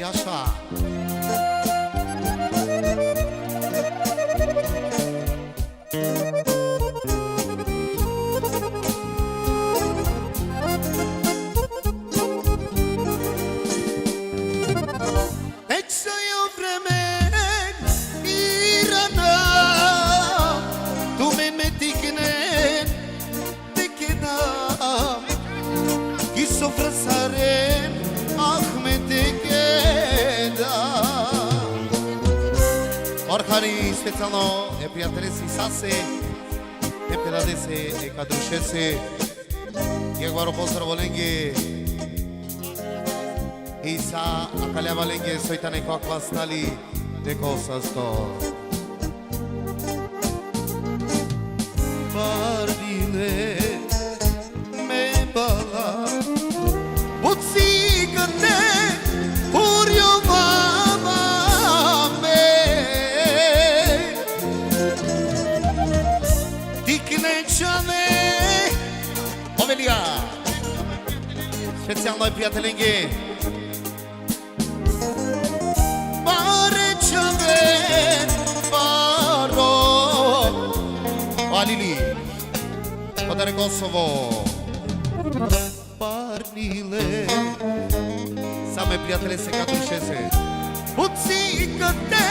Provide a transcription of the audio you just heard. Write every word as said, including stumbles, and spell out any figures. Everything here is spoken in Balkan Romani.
Jaša. Nek sojo vremen irana, tu me me tiknen, te keda, ki sofra saren, ah me te keda. Orhani specijalno e prijatelesi Sase, e prijatelesi e Kadrušese, jekh baro pozdrav volenge. I sa akale valenge soj tane ko akava stali, neko sasto. Pardile me bala, buci kate purjo mama me. Tikne čane, Ovelija. Specijalno e prijatelenge. Bare čaven baro. Alili. Podare Kosovo. Parnile. Sa me prijatelese Kadrušese. Buci kate